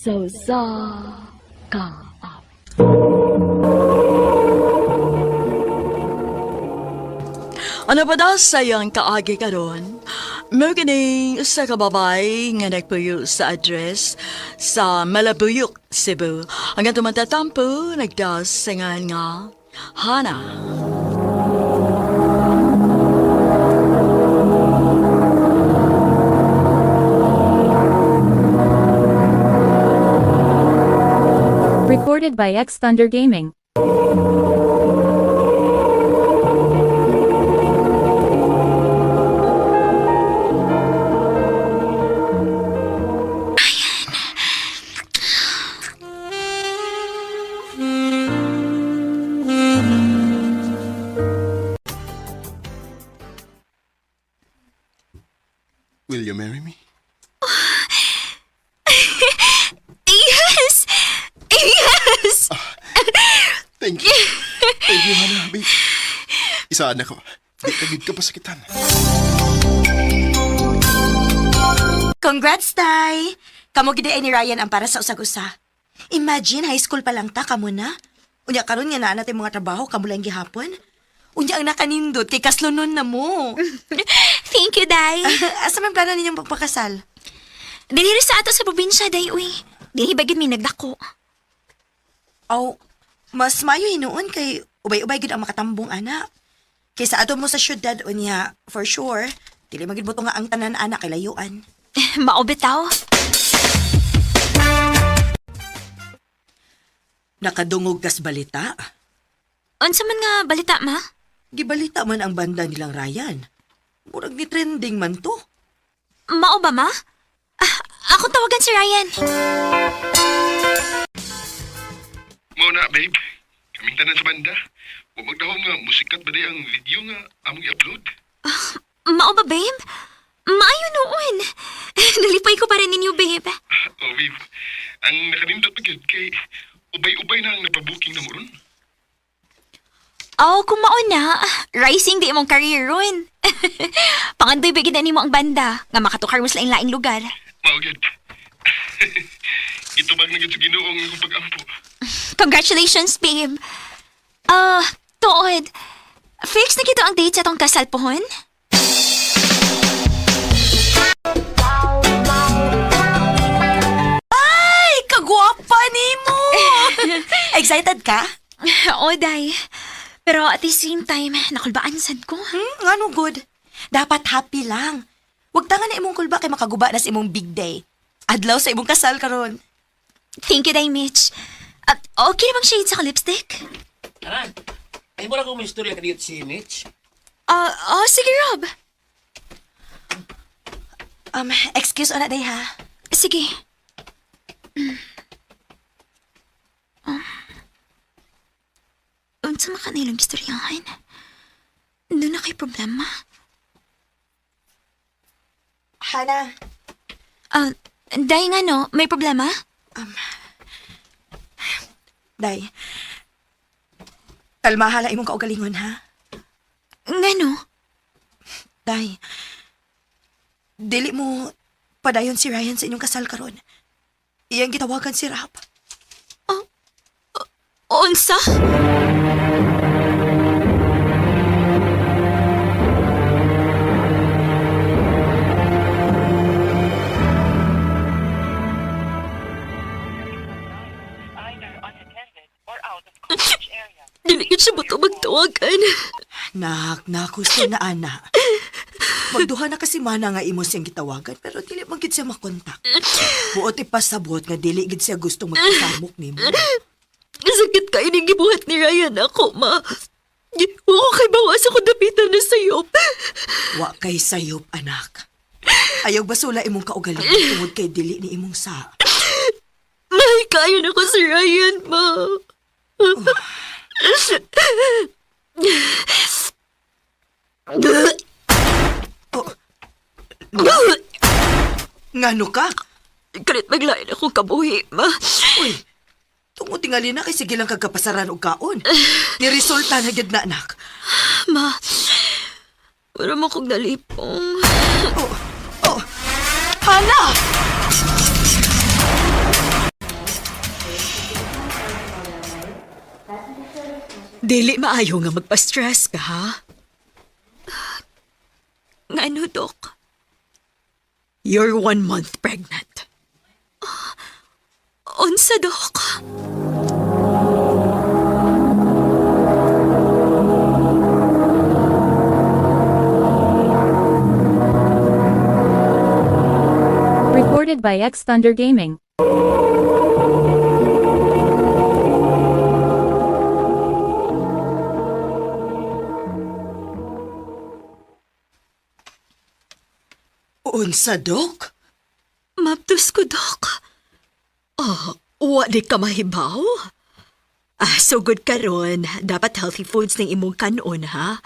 Sa usa ka awit. Ano pa daw sa iyang kaagi karon? Mao kining usa ka babay nga nagpuyo sa address sa Malabuyok, Cebu. Ang atong matatampo nagdas sa ngan nga Hana. Recorded by X Thunder Gaming. Will you marry me? Yes! Yes! Thank you. Thank you, Hana. Babe. Isaan ako. Di tagid ka pasakitan. Congrats, Tay! Kamo gid ay ni Ryan ang para sa usag-usa. Imagine, high school pa lang ta, kamo na. Unya karon nga naa natin mga trabaho, kamo lang gihapon. Unya ang nakanindot kay kaslunon na mo. Thank you, Day. Asa man plano ninyong pagpakasal? Diniri sa ato sa probinsya, Day, uy. Dinhi ba gid may nagdako? Aw, mas mayo hinuon kay ubay-ubay gid ang makatambong ana. Kaysa ato mo sa syudad unya, for sure, dili man gid mo nga ang tanan ana kay layuan. Mao bitaw. Nakadungog kas balita. Unsa man nga balita, ma? Gibalita man ang banda nilang Ryan. Murag ni trending man to. Mao ba, ma? Ah, akong tawagan si Ryan. Mao na, babe. Kaming tanan sa banda. Wa magdahom nga musikat ba di ang video nga among i-upload? Mao ba, babe? Maayo noon. Nalipay ko para ninyo, babe. Oh, babe. Ang nakanindot pa gyud kay ubay-ubay na ang napabuking na mo ron. Oh, kung mao na, rising di imong career ron. Pangandoy ba gid na nimo ang banda nga makatukar mo sa laing-laing lugar. Mao gyud. Gitubag na gyud sa Ginoo ang akong pag-ampo. Congratulations, babe. Ah, tuod. Fix na kito ang date sa tong kasal pohon? Ay, kagwapa nimo. Excited ka? Oo, day. Pero at the same time, nakulbaan sad ko. Ngano good? Dapat happy lang. Wag tanga na imong kulba kay makaguba na sa imong big day. Adlaw sa imong kasal karon. Thank you, day, Mitch. At okay na bang shade sa lipstick? Tara, ay mo lang kung may istorya ka dito si Mitch. Ah, oh, sige, Rob. Excuse ona day ha. Sige. Unsa man kanilang istoryahan? Doon na kay problema. Hana, Ah, day nga no, may problema? day. Kalmahala imong kaugalingon ha. Nga no? Day. Dili mo padayon si Ryan sa inyong kasal karon. Iyang gitawagan si Rap. Unsa? Dili gid siya mo magtawagan. Nak, nakusto na ana. Magduha na kasi mana nga imo siyang gitawagan pero dili man gid siya makontak. Buot ipasabot nga dili gid siya gustong magkasamok nimo. Sakit kayo ning gibuhat ni Ryan ako, ma. Wa ko kay bawas ako dapitan na sayop. Wa kay sayop anak. Ayaw basula imong kaugalingon tungod kay dili ni imong sa. Mahal kayo na ko si Ryan, ma. Oh. Ngano ka? Kalit maglain akong kabuhi, ma. Uy, tungod tingali na kay sige lang kagkapasaran og kaon. Ni resulta na gid na anak. Ma, wala mo kong nalipong. Oh, oh. Hana! Dili maayo nga magpa-stress ka, ha? Nga ano, Dok? You're 1 month pregnant. Unsa, Dok? Recorded by X Thunder Gaming. Unsa, Dok? Mabdos ko, Dok. Ah, wa di ka mahibaw? Ah, so good karon. Dapat healthy foods ng imong kanon, ha?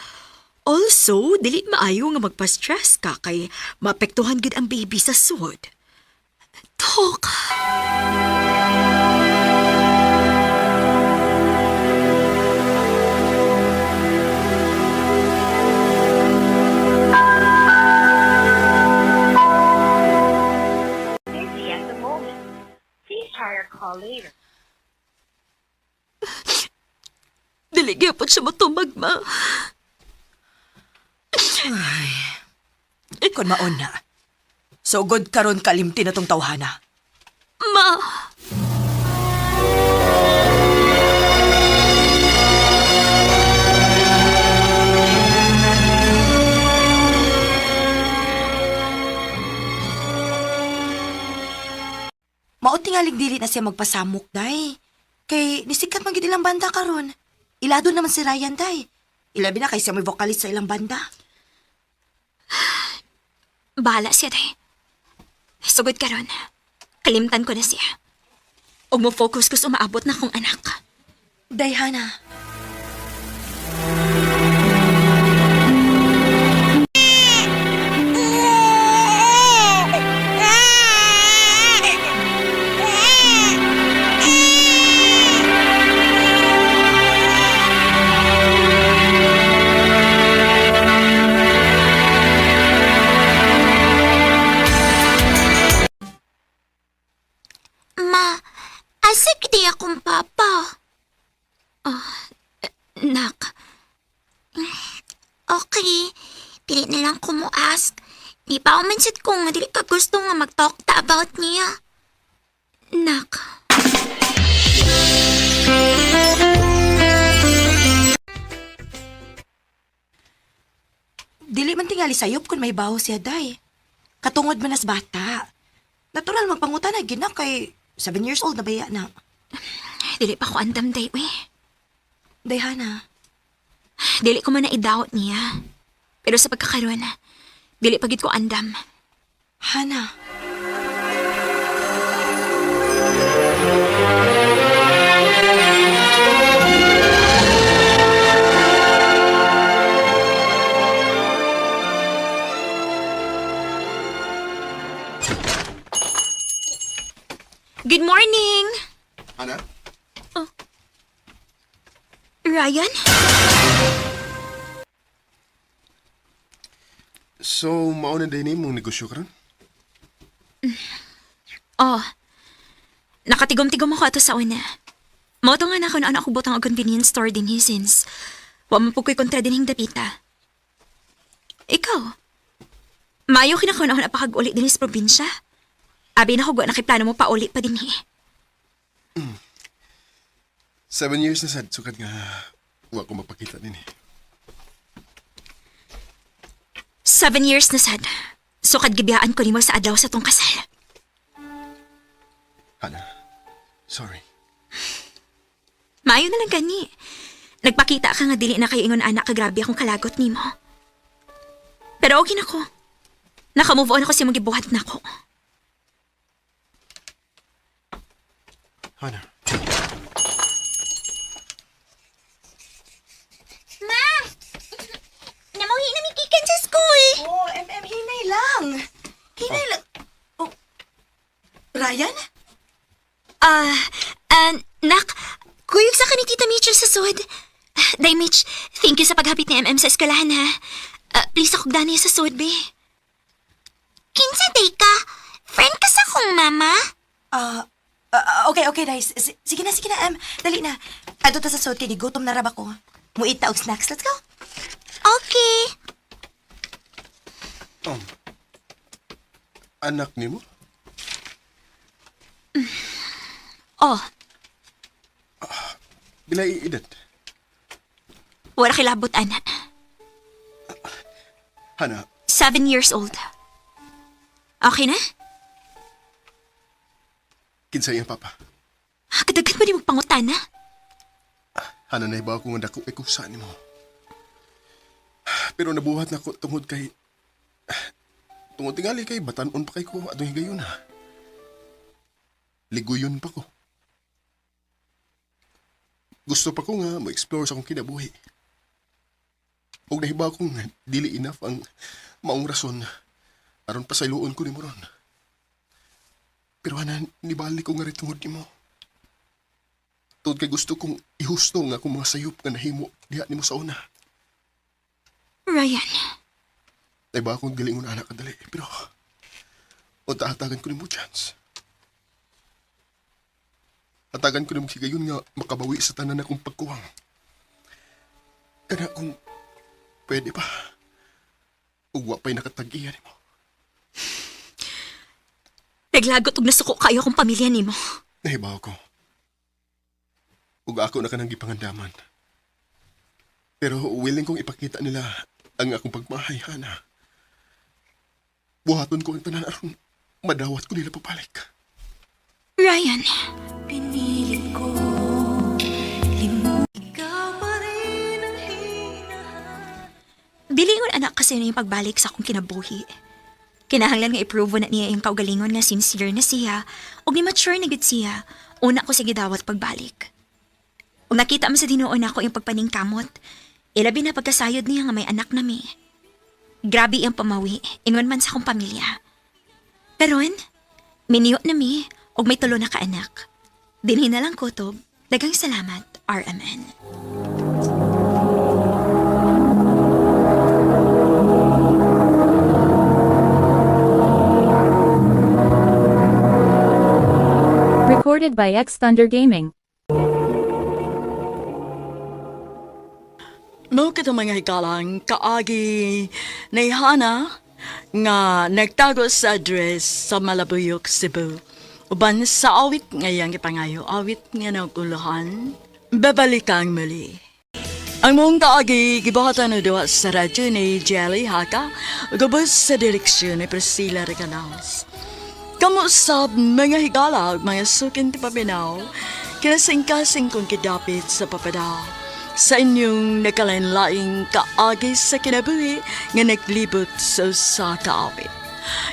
Also, dili maayo nga magpa-stress ka kay maapektuhan gid ang baby sa sud. Dok! Busy at the moment. Please try your call later. Dili gyapon siya matumag, ma. Kun maon na. So good karon kalimti na tong tawhana. Ma! Mao tingalig dili na siya magpasamok, day. Kay nisikat man gid ilang banda karon. Ilado naman si Ryan, day. Ilabi na kay siya may vocalist sa ilang banda. Bahala siya, day. Sugod karon. Kalimtan ko na siya. Og mo focus ko sa umaabot na akong anak. Day, Hana. Ma, asa gid akong papa? Oh, nak. Okay, dili na lang ko mo ask. Di pa ako man sad ko nga dili ka gusto nga mag-talk ta about niya. Nak. Dili man tingali sayop kung may baho siya, day. Katungod man as bata. Natural magpangutan na gina kay 7 years old na baya na. Dili pa ko andam day, uy. Day, Hana. Dili ko man na i-doubt niya. Pero sa pagkakaroon, dili pa gid ko andam. Hana. Good morning! Ana? Ryan? So, mauna din mong negosyo karon? Oh. Nakatigom-tigom ako ato sa una. Mao to nga na kung ano ako butang og convenience store din hi since wa man pud ko'y kontra dinhing dapita. Ikaw? Maayo kinakaon ako napakag-uli din sa probinsya. Abi na ko na kay plano mo pauli pa din hi. 7 years na sad, sukad nga wa ko mapakita din eh. 7 years na sad. Sukad gibiyaan ko nimo sa adlaw sa tong kasal. Hana, sorry. Maayo na lang gani. Nagpakita ka nga dili na kayo ingon anak kagrabe akong kalagot nimo. Pero okay na ko. Naka-move on ako sa imong gibuhat nako. Hana. Ma! Namuhi na mikikan sa school! Oh, MM, hinay lang. Hinay lang. Oh, Ryan? Ah, nak, kuyog sa ka ni Tita Mitch sa sud. Day Mitch, thank you sa paghapit ni MM sa eskwelahan ha. Ah, please ako dani sa sud, be. Kinsa day ka? Friend ka sa akong mama? Ah, ah, okay, okay, guys. Sige na, sige na, Em. Dali na. Ato ta sa suot kay gigutom na rab ako. Muita og snacks. Let's go. Okay. Anak nimo? Oh, Pila edad? wala kilabot, ana. Hana, 7 years old. Okay na? kinsa iyang papa? Kadagan mo di magpangutana. Hana, nahibaw ko nga dako ay kusa nimo. Pero nabuhat na ko tungod kay, tungod tingali kay batanon pa kay ko atong higayon ha. Liguyon pa ko. Gusto pa ko nga mo-explore sa akong kinabuhi. Ug nahibaw ko nga dili enough ang maong rason aron pasayloon ko nimo ron. Pero Hana, nibalik ko nga rin tungod nimo. Tungod kay gusto kong ihusto nga akong mga sayop nga nahimo diha nimo sa una. Ryan, Ay ba akong galingon anak kadali, pero unta hatagan ko nimo chance. Hatagan ko nimo higayon nga makabawi sa tanan akong pagkuwang. Kana kung pwede pa, ug wa pa'y nakatag-iya nimo. naglagot og nasuko kayo akong pamilya nimo. Nahibaw ko. Ug ako na kanang gipangandaman. Pero willing kong ipakita nila ang akong pagmahay, Hana. Buhaton ko ang tanan aron madawat ko nila pabalik. Ryan, Bilingon anak kasi na yung pagbalik sa akong kinabuhi. Kinahanglan nga i-prove na niya yung kaugalingon nga sincere na siya ug ni mature na gid siya una ko sa gidawat pagbalik. Ug nakita man sa tinuon nako yung pagpaningkamot. Ilabi na pagkasayod niya nga may anak na mi. Grabe iyang pamawi, ingon man sa akong pamilya. Karon, minyo na mi ug may tulo na ka anak. Dinhi na lang kutob. Daghang salamat, RMN. Recorded by X Thunder Gaming. Mao katong mga hikalang kaagi ni Hana nga nagtago sa address sa Malabuyok, Cebu. Uban sa awit nga iyang gipangayo, awit nga naguluhan, babalikang muli. Ang mong kaagi gibuhatan na duha sa radyo ni Jelly Haka, gubos sa direksyon ni Priscilla Recanals. Kamo sab mga higala ug mga sukin ti paminaw, kinasingkasing kong kidapit sa papada. Sa inyong nakalain-laing kaagi sa kinabuhi nga naglibot sa usa ka awit.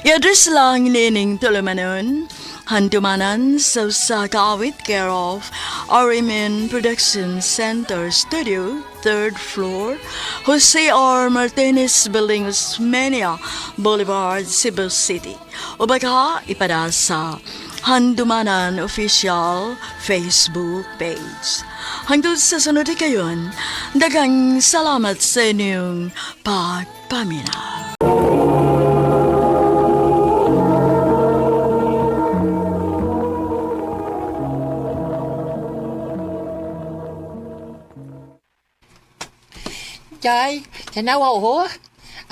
I-address lang niining tulumanon, handumanan sa usa ka awit, care of RMN Production Center Studio, third floor, Jose R. Martinez Building, Osmeña Boulevard, Cebu City. O baka ipada sa Handumanan Official Facebook page. Hangtod sa sunod kayon, daghang salamat sa inyong pagpaminaw. Jay, tanawa o.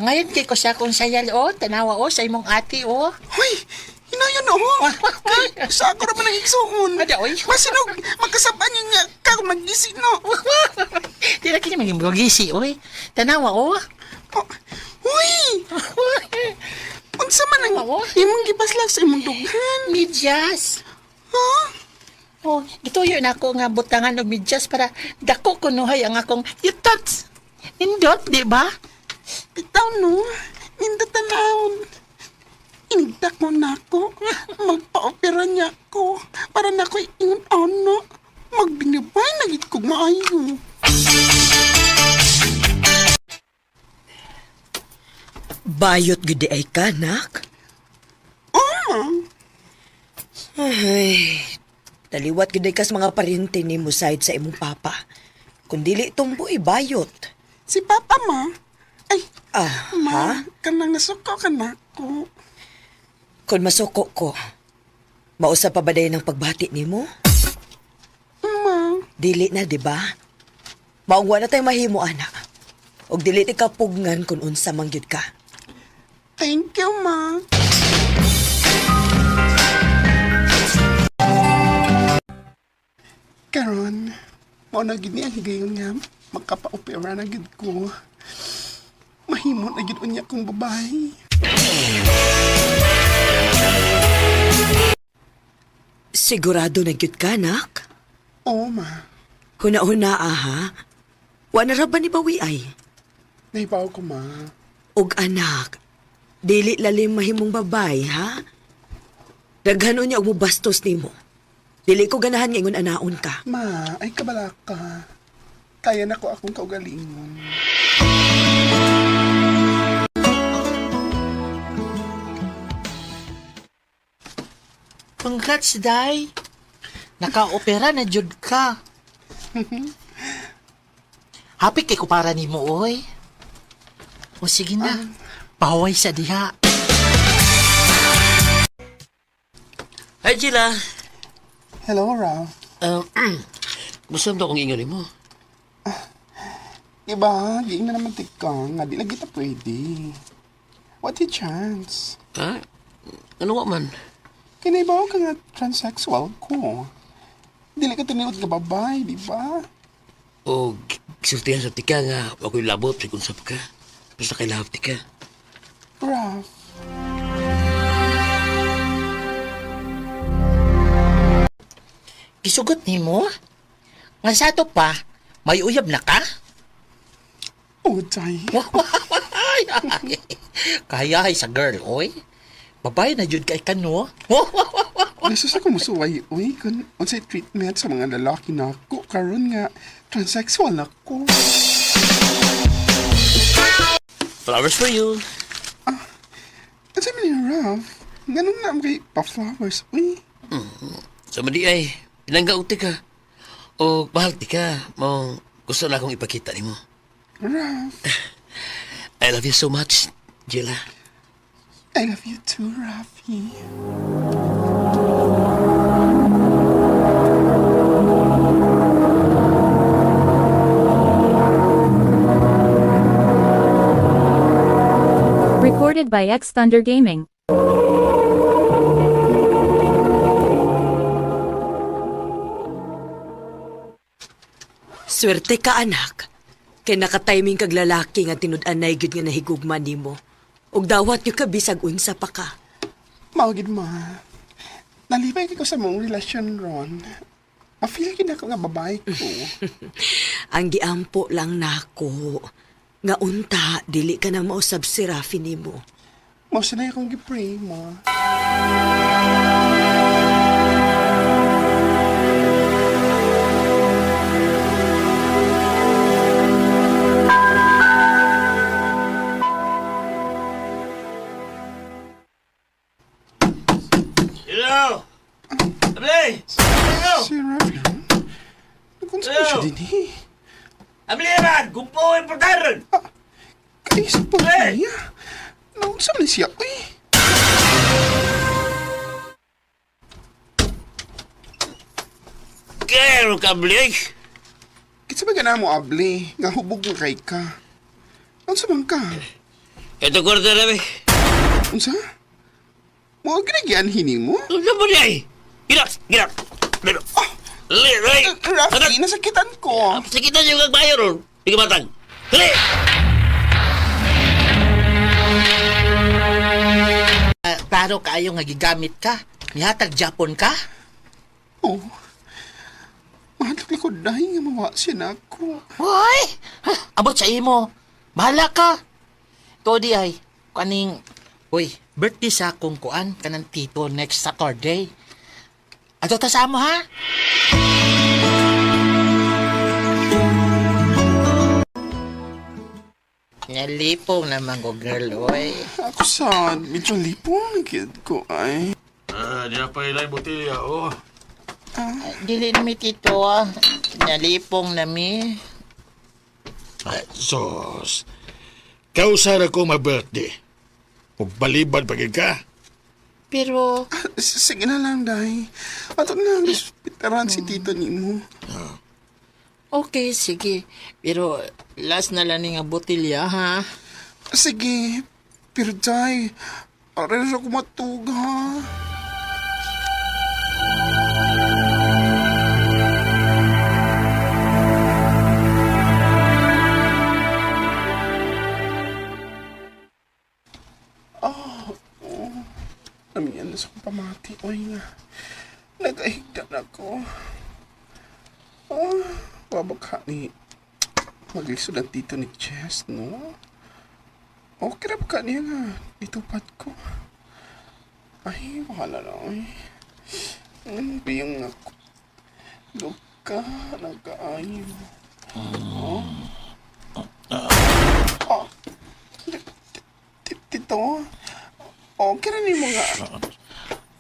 Ngayon kay ko sa kung sayal o, tanawa o sa imong ate o. Hoy, hinayon o. Kay, sa ako ra man ang igsuon. Ada, oy. Masinog, magkasabaan niya nga ka kung mag-gising no. Di na kini maging gisi oy. Tanawa o. Oh, Huy, unsa man ang Oo. imong gipaslak sa imong dughan? Medyas. Ha? Oh, gituyo na ako nga butangan og medyas para dako kunuhay ang akong yutot. Nindot, di ba? Bitaw no, ninda tanawon. Inigda ko na ako. Magpa-opera niya ko. Para na ko'y ingon ano. Magbinibay na gid kog maayo. Bayot gud ay ka, nak. Oh, Ay, taliwat gud ay kas mga parente nimo side sa imong papa. Kung dili tumboy, bayot. Si Papa ma. Ay, Ah, ma, ha? kanang nasuko ka na ko. Kung masuko ko, mausa pa ba dayon ang pagbati nimo? Ma, Dili na, di ba? Maong wa na tay mahimo ana. Og dili ti ka pugnan kung unsa man gyud ka. Thank you, ma. Karon, mao na gid ni ang higayon nga makapaopera na gid ko. Mahimo na gid unya kong babae. Sigurado na gyud ka, nak? Oo, ma. Huna-huna aha. Wa na ra ba ni bawi ay? Nahibaw ko, ma. Og anak, dili lalim mahimong babay, ha? Daghan unya og mobastos nimo. Dili ko ganahan nga ingon anaon ka. Ma, ay kabala ka. Kaya na ko akong kaugalingon. Congrats, Day. Naka-opera na jud ka. Happy kay kupara nimo, oy. O sige na, paway sa diha. Hi, Gila. Hello, Ralph. Gusto mo akong ingon mo? Diba, giing na naman tika nga di lagi ta pwede. What a chance. Ha? Ano wa man? Kinaibaw ka nga transsexual ko. Dili ka tinuod nga babay, di ba? O gisultihan sa tika nga ako'y labot sa kung ka. Basta kay lahap tika. Ralph. Gisugot nimo? Nga sa ato pa, may uyab na ka? Oh, day. Kaya ay sa girl, oy. Babae na jud kay kano. Nasus ako musuway, uy, kung unsay treatment sa mga lalaki na ako, karon nga transsexual ako. Flowers for you. Unsa man ni Ralph? Ganun na ang kay pa-flowers, uy. Sa madi ay, pinanggaog tika. O mahal tika. Mo gusto na akong ipakita nimo. Ralph, I love you so much, Gila. I love you too, Rafi. Recorded by X Thunder Gaming. Swerte ka, anak. Kay nakatiming kag lalaki nga tinud-anay gyud nga nahigugma nimo. Ug dawat gyud ka bisag unsa pa ka. Mao gid ma. Nalipay ko sa mong relasyon ron. Ma-feel gid ako nga babae ko. Ang giampo lang nako nga unta dili ka na mausab si Rafi nimo. Mao sanay akong gi-pray, ma. Hello! Abli! Hello! Si Rafi, kung saan siya din eh. Abli man! Gumpo importaron! Kaisip po Hey! niya. Naunsa man siya, uy. Kero ka, Abli! Kitsa ba gana mo, abli? Nga hubog nga kay ka. Unsa man ka? Ito kwarta na, be. Unsa? Mo ginagian hini mo? Ano ba niya eh? Gila! Gila! Gila! Li! Li! Rafi, nasakitan ko. Sakitan yung kagbayo ron. Di ka matang. Dali! Ah, klaro kaayo nga gigamit ka. Nihatag Japon ka? Oh. Mahadlok ko dahil nga mawa siya na ako. Hoy! Abot sa imo. Bahala ka. To di ay, kaning, uy, birthday sa akong kuan, kanang tito next Saturday. Ato ta sa amo ha? Nalipong naman ko, girl, oy. Ako sad, medyo lipong kid ko ay. Ah, di na pa ilang botelya, oh. Dili na mi, tito, ah. Nalipong na mi. Ay, sos. Kausa ra ko ma-birthday. Magbalibad pa gid ka. Pero, Sige na lang, day. Ato na lang, respetaran si tito ni mo. Okay, sige. Pero last na lang ni nga botelya, ha? Sige, pero Day, aray na ako matug, ha? Oh, oh. Namiyan na sa akong pamati. Oy nga. Nagahigda na ko. Oh, wabaka ni maglisod ang tito ni Jess, no? Okay ra ba ka niya nga? Itupad ko. Ay, bahala na. Ay. Biyang ako. Luka, nagkaayo. Oh. Oh. Tito, okay ra ni mga...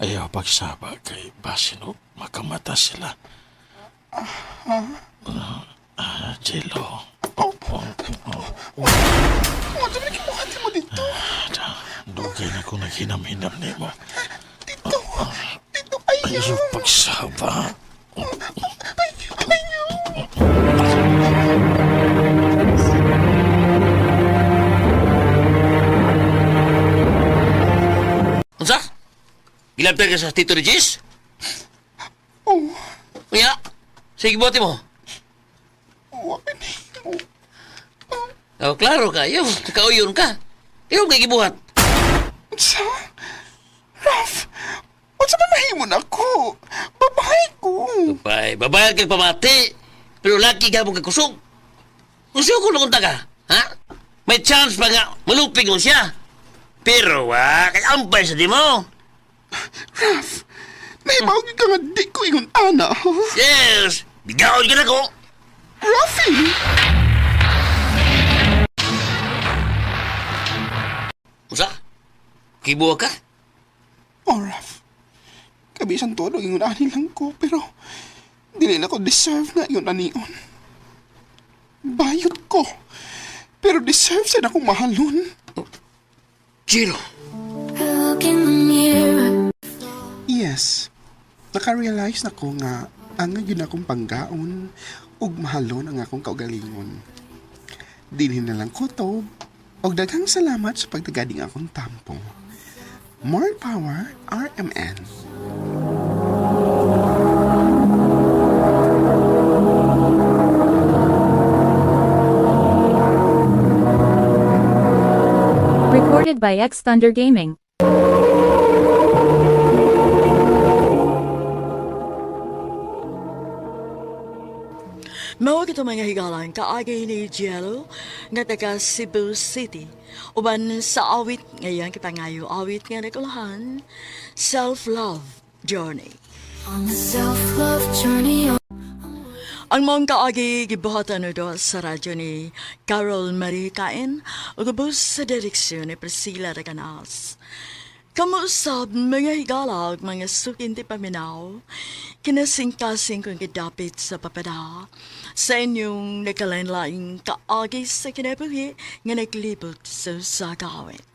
Ayaw pagsaba kay Basino, makamata sila. Ha? Ah, Jello. Oh. Oh. Oh, sabi na kibuhati mo dito. Dugay na kong naghinam-hinam ni mo. Tito, Tito, ayaw. Ayaw pagsaba. Ayaw, ayaw. Unsa? Gilabtan ka sa Tito ni Jess? Oh. Unya, sige buhati mo. Wa ni. Oh, klaro ka. Yo, kauyon ka. Ikaw kay gibuhat. Unsa? Ralph, unsa man mahimo na ako? Babae ko. Babae, babae kay pamati. Pero laki ka mo kakusog. Kung siya ko ta ka, ha? May chance pa nga malupig mo siya. Pero wa, kay ampay sa di mo. Ralph, nahibaw gyud ka nga di ko ingon ana, ha? Yes, bigaon ka na ko. Rafi! Unsa? Kibuha ka? Oh, Ralph. Kabisan todo ingon ani lang ko, pero dili na ko deserve nga ingon anion. Bayot ko. Pero deserve sa akong mahalon. Chiro. Yes. Naka-realize na ko nga ang yun akong panggaon ug mahalon ang akong kaugalingon. Dinhin na lang ko to og daghang salamat sa pagtagading akong tampo. More power, RMN. Recorded by X Thunder Gaming. Mao kito mga higalan kaagi ni Jello nga taga Cebu City. Uban sa awit ngayon kipangayo awit nga nagulahan Self-Love Journey. On a self-love journey. Ang maong kaagi gibuhatan do sa radyo ni Carol Marie Caen ug ubos sa direksyon ni Priscilla Reganas. Kamuusab mga higala ug mga sukinti paminaw, kinasingkasing kong gidapit sa papada sa inyong nagkalain-laing kaagi sa kinabuhi nga naglibot sa usa ka awit.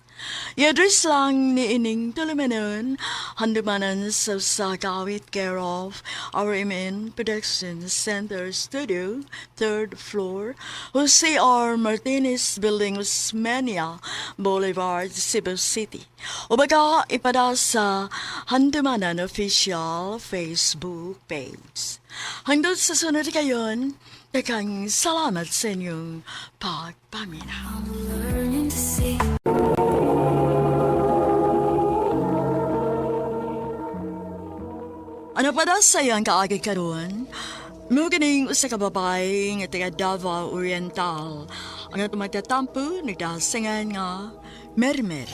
I-address lang ni ining tulumanon, handumanan sa Sagawit care of RMN Production Center Studio, third floor, Jose R. Martinez Building, Osmeña Boulevard, Cebu City. O baga, ipada sa Handumanan Official Facebook page. Hanggang sa sunod kayon, daghang salamat sa inyong pagpaminaw. Learning to see. Ano pa daw sa iyang kaagi karon? Muganing usa ka babae nga taga Davao Oriental. Ang atong magtatampo nagdasingan nga Mermer.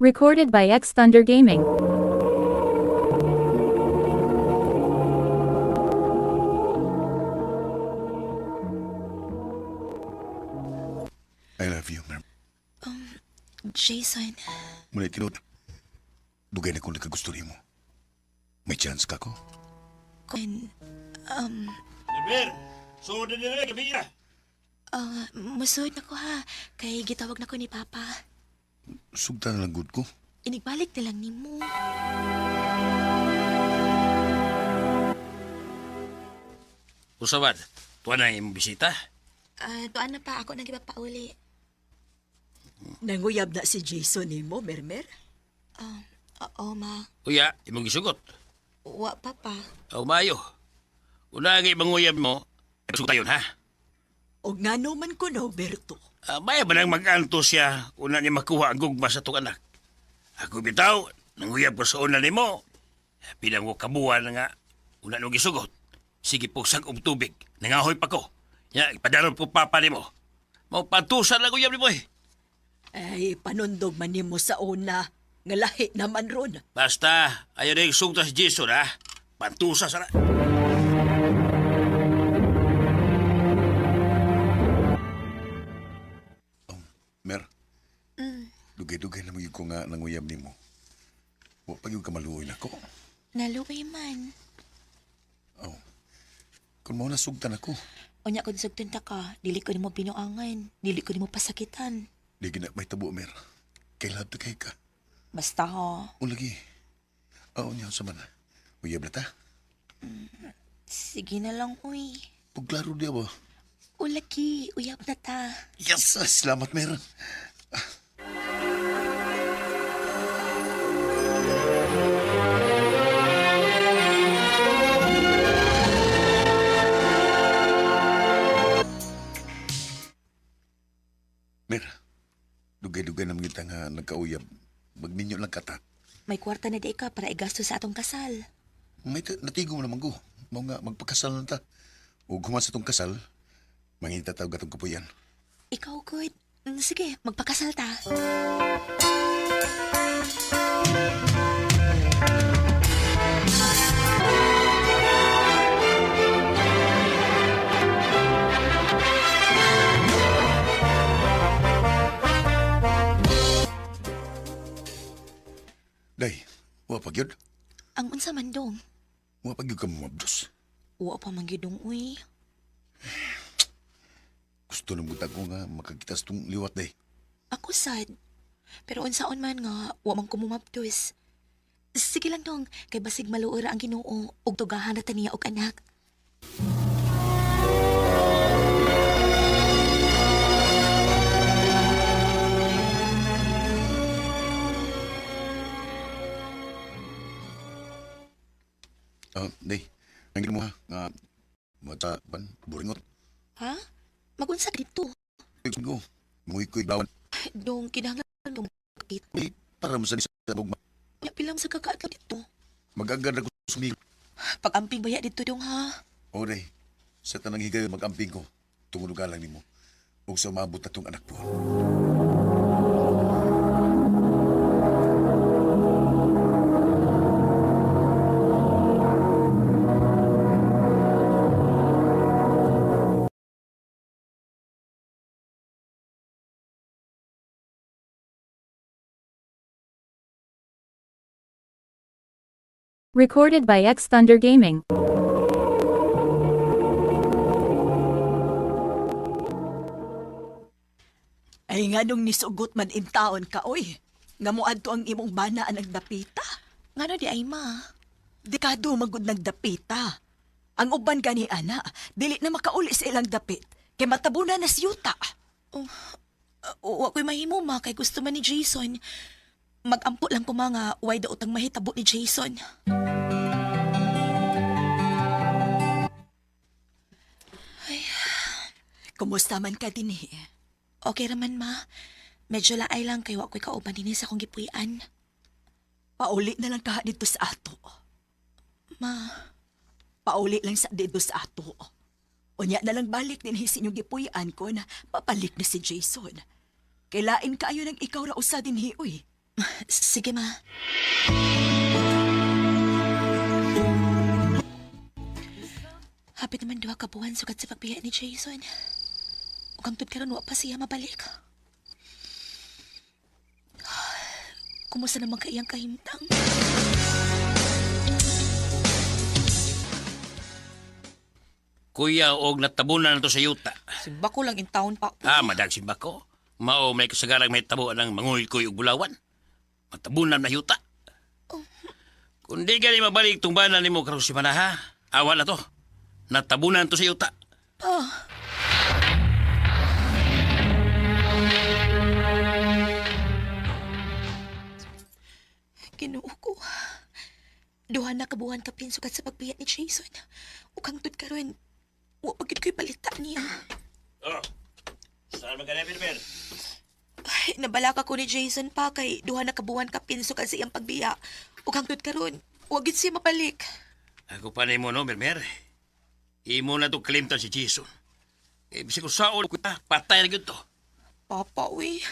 Recorded by X Thunder Gaming. I love you, Mer. Jason, Muna tinuod. Dugay na kong nagkagusto nimo. May chance ka ko? kun, Liber, sugod na nila, gabi na. musod na ko ha, kay gitawag na ko ni Papa. Sugtan lang good ko. Inigbalik na lang nimo. Usawan, tuwa na imong bisita. Ah, tuan na pa ako nang ipapauli. Nanguyab na si Jason nimo, Mermer. Oo, ma. Uya, imong gisugot. Wa pa pa. Aw maayo. Una nga imong mo, sugot tayon ha. Og ngano man ko no, Berto. Ah, maya ba nang mag-anto siya una niya makuha ang gugma sa itong anak? Ako bitaw, nanguyab ko sa una nimo. Bilang ko kabuan na nga, una nung gisugot. Sige po sag og tubig, nangahoy pa ko. Ya, ipadaro po papa nimo. Mao patusan lang uyab nimo eh. Ay, panundog man nimo sa una. Nga lahi naman ron. Basta, ayaw na yung sugta si Jason ha. Pantusa sana. Mer, dugay-dugay na mo yung ko nga nanguyab nimo. Wa pa yung kamaluoy nako. Naluoy man. Oh. Kung mao na sugtan ako, Unya kung sugton ta ka, dili ko nimo binuangan, dili ko nimo pasakitan. di gina may tabo, Mer. Kay love to kay ka. Basta ha. O lagi. Oo niya sa man. Uyab na ta. Sige na lang, uy. Pagklaro diya ba? Ulaki, uyab na ta. Yes! Salamat, Mer. Mer, dugay-dugay naman kita nga nagkauyab. Magminyo lang kata. May kwarta na di ka para igasto sa atong kasal. May natigo mo naman ko. Mao nga, magpakasal na ta. O guman sa tong kasal, manginta tawag atong kapuyan. Ikaw, good. Sige, magpakasal ta. Day, wa pa gyud. Ang unsa man dong. Wa pa gyud ka mabdos. Wa pa man gyud dong, uy. Gusto nang buta ko nga makakitas tong liwat day. Ako sad. Pero unsaon man nga, wa man ko mumabdos. Sige lang dong, kay basig maluora ang Ginoo ug tugahan na ta niya og anak. Ah, day, nangin mo ha nga mata ban buringot. Ha? Magunsa ka dito. Go. Muy koy bawan. Dong kinahanglan kang makit. Ay, para mo sa sa bugma. Nya pilang sa kakaadlaw dito. Magagad ako sumig. Pag-amping baya dito dong ha. O day, sa tanang higayon magamping ko. Tungod og galang nimo. Ug sa maabot na tong anak ko. Recorded by X Thunder Gaming. Ay nga nung nisugot man intaon ka, oy. Nga moadto ang imong bana ang nagdapita. Ngano di ay ma? Dekado magud nagdapita. Ang uban gani ana, dili na makauli sa ilang dapit. Kay matabunan na siyuta. Oh, wa ko'y mahimo ma kay gusto man ni Jason. Magampo lang ko mga way daot ang mahitabo ni Jason. Kumusta man ka dinhi? Okay raman ma. Medyo laay lang kay wa ko'y kauban dinhi sa akong gipuy-an. Pauli na lang ka dito sa ato. Ma, Pauli lang sa dito sa ato. Unya na lang balik din sa inyong gipuy-an ko na papalik na si Jason. Kailain kaayo nang ikaw ra usa dinhi, uy. sige ma. Hapit naman duha ka buwan sukat sa pagbiya ni Jason. Ug hangtod karon wa pa siya mabalik. Kumusta naman ka iyang kahimtang? Kuya, og natabunan na to sa yuta. Simba ko lang in town pa. Ah, madag si Bako. Mao may kasagarang may tabo ng manguy-kuy og bulawan. Matabunan na yuta. Kung di ka ni mabalik tong bana nimo karong semana ha, awa na to. Natabunan to sa yuta. Pa. Ginoo ko. Duha na kabuhan kapin sukat sa pagbiya ni Jason. Ug hangtod karon, wa pa gid ko'y balita niya. Oh. Saan man ka na, Berber? Ay, nabalaka ko ni Jason pa kay duha na kabuhan kapin sukat sa iyang pagbiya. Ug hangtod karon, wa gid siya mabalik. Ako pa nimo no, Berber. Imo na to kalimtan si Jason. Eh, bisag ko saol ko ta, patay na gyud to. Papa, uy.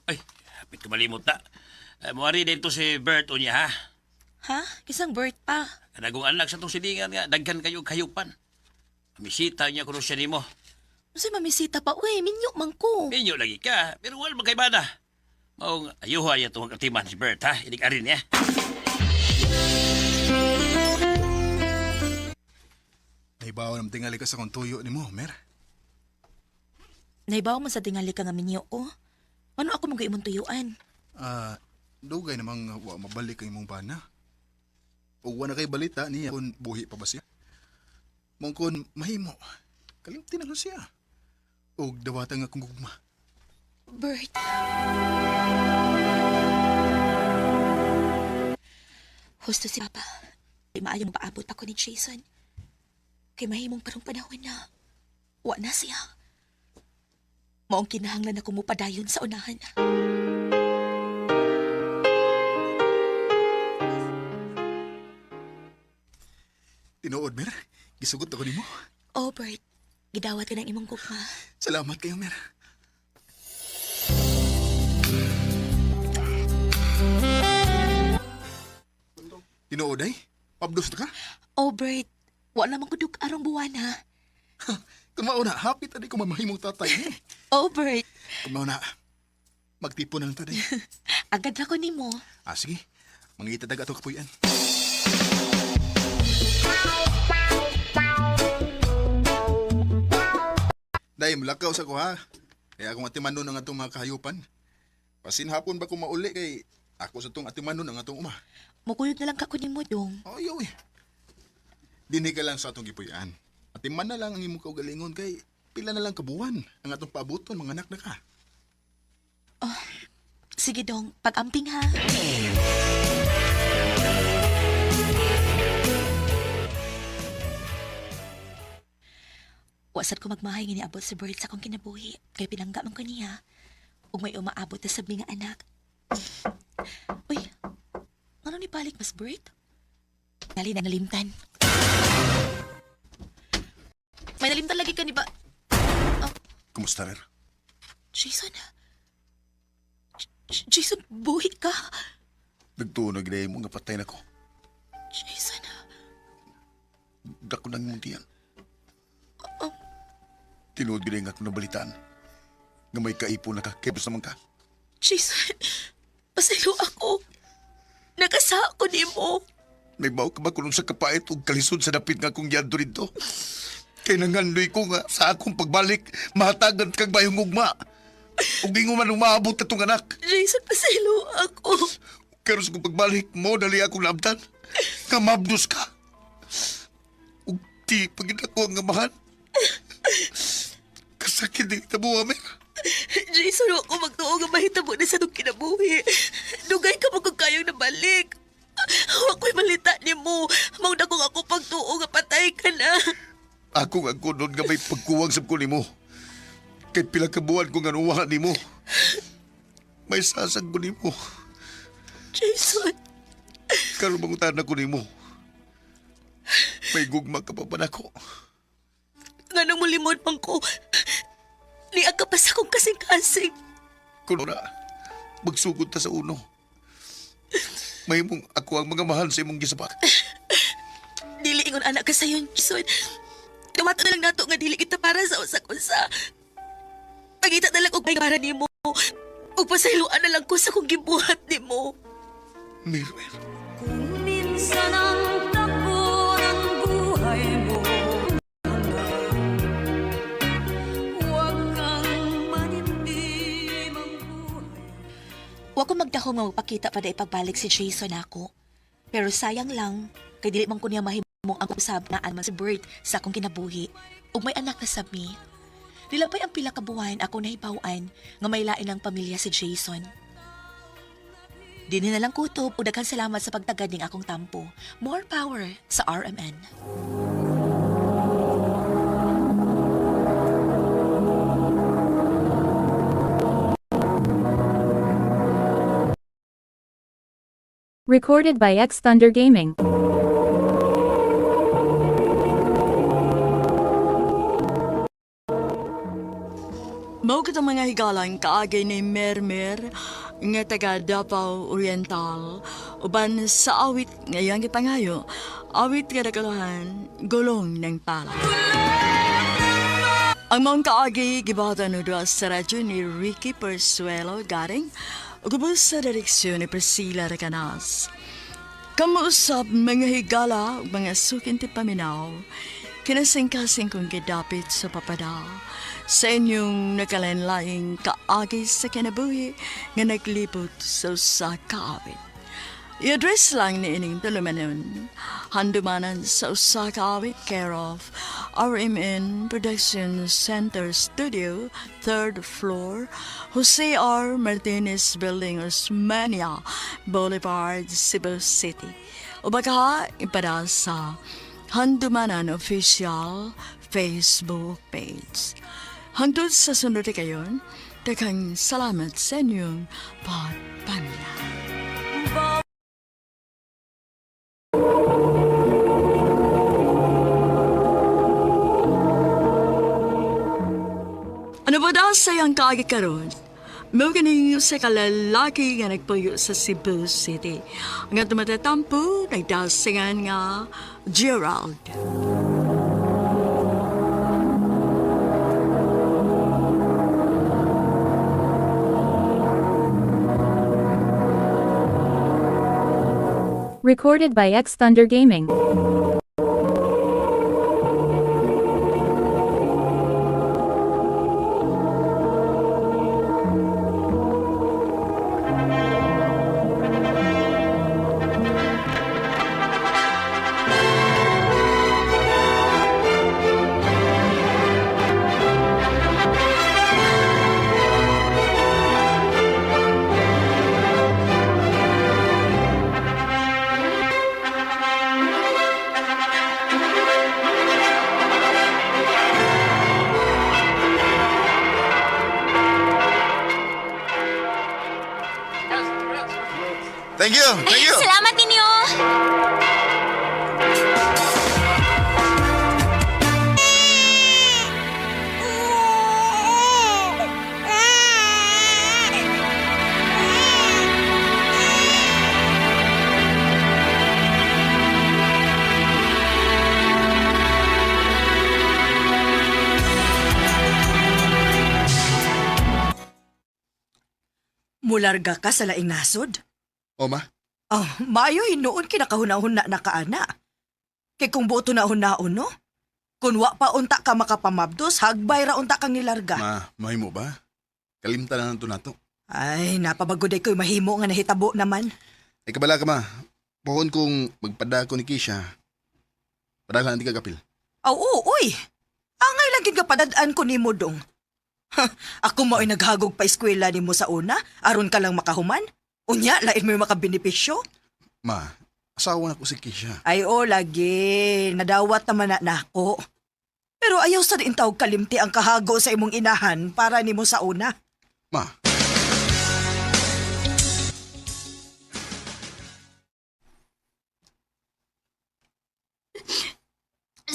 Ay, hapit ko malimot na. Eh, Muari dito si Bert unya ha. Ha? Kisang birth pa. Kanagong anak sa tong silingan nga, daghan kayo kayupan. Misita niya kuno siya nimo. Unsay mamisita pa, uy, minyo man ko. Minyo lagi ka, pero wala magkaibana. Maong ayuha niya itong katiman si Bert, ha? Inig arin niya. Nahibaw na tingali ka sa kong tuyo ni mo, Mer. Naibaw man sa tingali ka nga minyo ko. Ano ako mga imong tuyuan? Ah, dugay namang wa mabalik ang imong bana. Ug wa na kay balita niya kung buhi pa ba siya. Mong kun mahimo, kalimti na lang siya. Ug dawatan nga akong gugma. Bert. Husto si Papa. Di maayong paabot ako ni Jason. Kay mahimong karong panahon na wa na siya. Maong kinahanglan ako mupadayon sa unahan. Tinuod, Mer. Gisugot ako nimo. Oh, Bert. Gidawat ka ng imong gugma. Salamat kayo, Mer. Tinuod ay? Pabdos na ka? Oh, Bert. Wa naman ko dug arong buwan ha. Kung mauna, hapit adi ko mamahimong tatay. Eh. Oh, Bert. Kung mauna, magtipon na lang taday. Agad ra ko nimo. Ah, sige. Mangita dag ato kapuyan. Day, mulakaw sa ko ha. Kaya akong atimanon ang atong mga kahayupan. Pasin hapon ba kung mauli kay ako sa tong atimanon ang atong uma. Mukuyog na lang ka ko nimo dong. Oy, oy. Dinhi ka lang sa atong gipuy-an. Atiman na lang ang imong kaugalingon kay pila na lang kabuwan ang atong paabuton mga anak na ka. Sige dong, pag-amping ha. Wasad ko magmahay nga niabot si Bert sa akong kinabuhi. Kay pinangga man ko niya. Ug may umaabot na sa nga anak. Uy, ano ni balik mas Bert? Dali na nalimtan. May nalimtan lagi ka ni ba? Kumusta, Rer? Jason? Jason, buhi ka. Nagtuo na ginay mo nga patay na ko. Jason, Dako nang imong tiyan. Tinuod ginay nga akong nabalitaan. Nga may kaipo na ka, kay naman ka. Jason, pasaylo ako. Nagasa ako nimo. Nagbaw ka ba kung sa kapait ug kalisod sa dapit nga akong giadto didto? Kay nangandoy ko nga sa akong pagbalik, mahatagan kag bayong ugma. Ug ingon man umaabot atong anak. Jason, pasaylo ako. Pero sa akong pagbalik mo, dali akong naabtan. Nga mabdos ka. Ug di pagid ako ang amahan. Kasakit di kita buwa, Mer. Jason, ako magtuo nga mahitabo na sa itong kinabuhi. Dugay ka mo kung kayang nabalik. Ako'y malita ni mo. Mauna kong ako pagtuo nga patay ka na. Ako nga kunon nga may pagkuwang sa ko nimo. Kay pila ka buwan ko nga nuwa nimo. May sasag ko nimo. Jason, Karon mangutan ko nimo. May gugma ka pa ba nako? nga nang mulimod man ko. Niya ka pa sa akong kasing-kasing. Kuno na, magsugod ta sa uno. Mahimong ako ang mga mahal sa imong gisapak. Dili ingon anak ka sayon, Jason. Tumato na lang nato nga dili kita para sa usa-usa. Pagita na lang og may para nimo. Ug pasayloan na lang ko sa kong gibuhat nimo. Mir, Mir. Minsan ang takbo ng buhay mo, huwag kang manimdim ang buhay. Wa ko magdahom nga magpakita pa dai pagbalik si Jason ako. Pero sayang lang, kay dili man ko niya mahimong ang usab na man si Bert sa akong kinabuhi ug may anak na sab mi. Nilabay ang pila ka buwan ako nahibaw-an nga may lain ang pamilya si Jason. Dinhi na lang kutob ug daghan salamat sa pagtagad ning akong tampo. More power sa RMN. Recorded by X Thunder Gaming. Mao kitang mga higalang kaagay ni Mermer nga taga Davao Oriental uban sa awit nga iyang gipangayo, awit nga dakalahan gulong ng pala. Ang maong kaagi gibatan no sa radyo ni Ricky Persuelo Garing ug ubos sa direksyon ni Priscilla Recanas. Kamuusap mga higala ug mga sukin ti paminaw, kinasingkasing kong gidapit sa papada sa inyong nakalanlaing kaagi sa kinabuhi nga naglibot sa usa ka awit. I-address lang ni ining tulumanon, handumanan sa usa ka awit, care of RMN Production Center Studio, 3rd floor, Jose R. Martinez Building, Osmania Boulevard, Cebu City. O baka ipada sa Handumanan Official Facebook page. Hangtod sa sunod kayon, daghang salamat sa inyong pagpamilya. Ano ba daw sa iyang kaagi karon? Mao ganing sa kalalaki nga nagpuyo sa Cebu City. Nga tumatatampo, nagdasingan nga Gerald. Recorded by X Thunder Gaming. Thank you, thank you. Salamat ninyo! Mularga ka sa laing nasod? O ma, Oh, maayo hinuon kinakahuna-huna na kaana. Kay kung buoto na hunaon, no? Kung wa pa unta ka makapamabdos, hagbay ra unta kang nilarga. ma, mahimo ba? Kalimtan na nato nato. Ay, napabagoday ko'y mahimo nga nahitabo naman. Ay kabala ka ma. Pohon kong magpada ko ni Kisha. Padala ka kapil. Aw, oo, uy. Angay lang gid nga padad-an ko nimo dong. Ha, ako mao'y naghagog pa eskwela nimo sa una, aron ka lang makahuman. Unya, lain mo yung makabenepisyo. Ma, asawa na ko si Kisha. Ay, o, lagi. Nadawat naman na nako. Pero ayaw sa rin tawag kalimti ang kahago sa imong inahan para nimo sa una. Ma,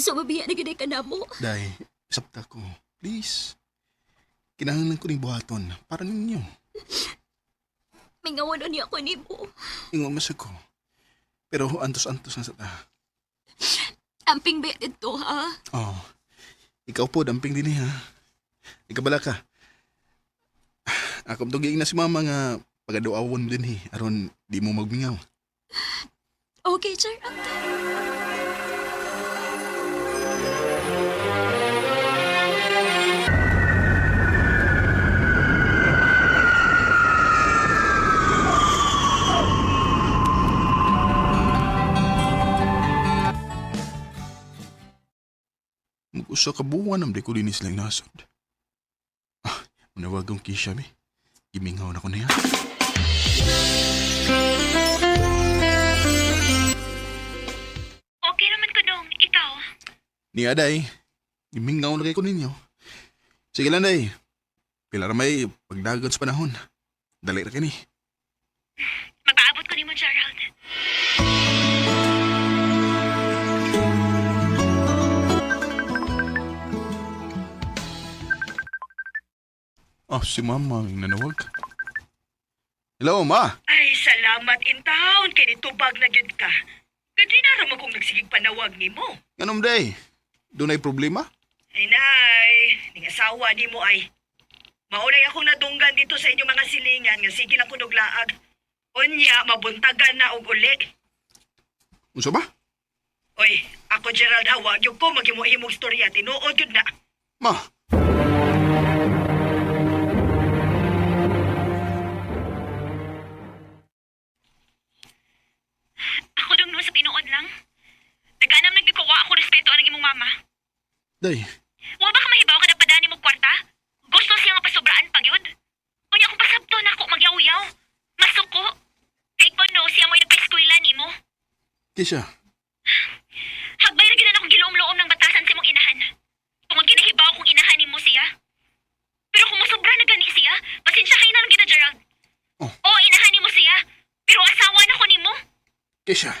So, mabiya na gid ka na mo. Day, sabta ko. Please. Kinahanglan ko ning buhaton para ninyo. Mingawan niya ako nimo. Ingon mas ko. Pero antos-antos na sa ta. Amping ba dito, ha? Oh. Ikaw po, damping din eh, ha. Ikabala ka. Ako tugiing na si mama nga pagaduawon din eh. Aron di mo magmingaw. Okay, Gerald. Usa ka buwan am di ko dinis lang nasod. Ah, manawag kong Kisha, mi. Gimingaw na ko niya. Okay naman ko dong, ikaw. Niya, day. Gimingaw na kay ko ninyo. Sige lang, day. Pila ra may pagdagan sa panahon. Dali ra kini. Magpaabot ko nimo, Gerald. Ah, si mama ang nanawag. Hello, ma. Ay, salamat in town kay nitubag na gyud ka. Kadi na ra mo kung nagsigig panawag nimo. Nganom, day? Doon ay problema? Ay nay, ning asawa nimo ay. Maulay akong nadunggan dito sa inyong mga silingan nga sige lang kunog laag. Unya, mabuntagan na og uli. Unsa ba? Oy, ako Gerald Hawa, gyud ko maghimo-himog storya, tinuod gyud na. Ma. Ako dong no sa tinuod lang. Nagkanam nagkikuha ako respeto anang imong mama. Day, Wa ba ka mahibaw kada padani mo kwarta? Gusto siya nga pasobraan pag yun. Unya kung pasabto na ako magyaw-yaw. Masuko. Kay ko no, siya mo'y nagpa-eskwela nimo. Kisha. Hagbay ra gyud akong giluom-luom ng batasan sa imong inahan. Tungod kinahibaw kong inahan nimo siya. Pero kung mosobra na gani siya, pasensya kay na lang gina Gerald. Oh. Oo, inahan nimo siya. Pero asawa na ko nimo. Kisha.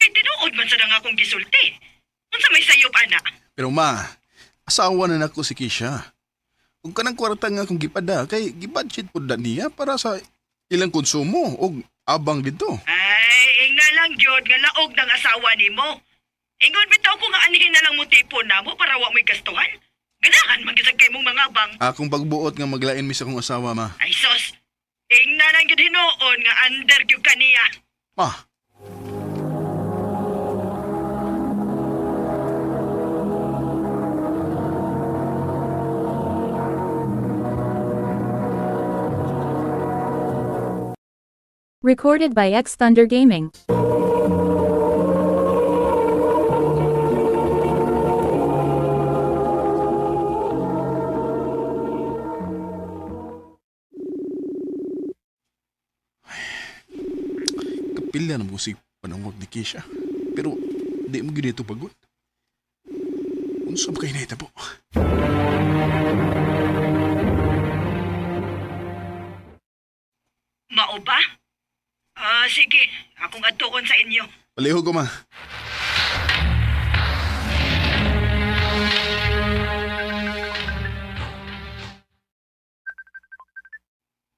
Kay tinuod man sa nga akong gisulti. Unsa may sayop ana? Pero ma, asawa na nako si Kisha. Ug kanang kwarta nga akong gipada kay gibudget pud na niya para sa ilang konsumo og abang dito. Ay, ingna lang gyud nga laog ng asawa nimo. Ingon bitaw ko nga anhin na lang mo tipon namo para wa mo'y gastuhan. Ganahan man gyud sa kay mong mga bang. Akong pagbuot nga maglain mi sa akong asawa, ma. Ay sos, ingna lang gyud hinuon nga under gyud kaniya. Ma, Recorded by X Thunder Gaming. Kapila na mo si panawag ni Kisha. Pero di mo ginito pagod. Unsa ba kay nahitabo? Mao ba? Ah, sige, akong adtuon sa inyo. Palihog ko, ma.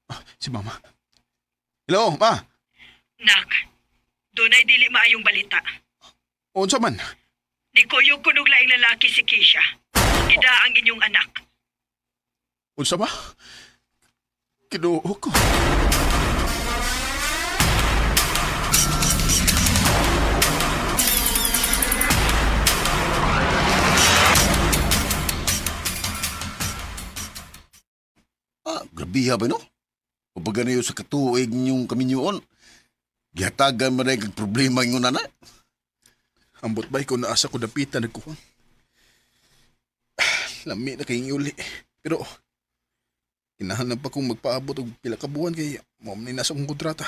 Ah, si mama. Hello, ma. Nak, dunay dili maayong balita. Unsa man? Nikuyog kunog laing lalaki si Keisha. Ida ang inyong anak. Unsa ba? Kinuo ko. Ah, grabiha ba no? Kapag ganyan sa katuig ninyong kaminyoon, gihatagan man kag problema ingon na. Ambot ba ikaw naasa ko dapitan nagkuhan? Lami na kayong iuli. Pero, kinahanglan pa kong magpaabot og pila ka buwan kay mao man ni nasa akong kontrata.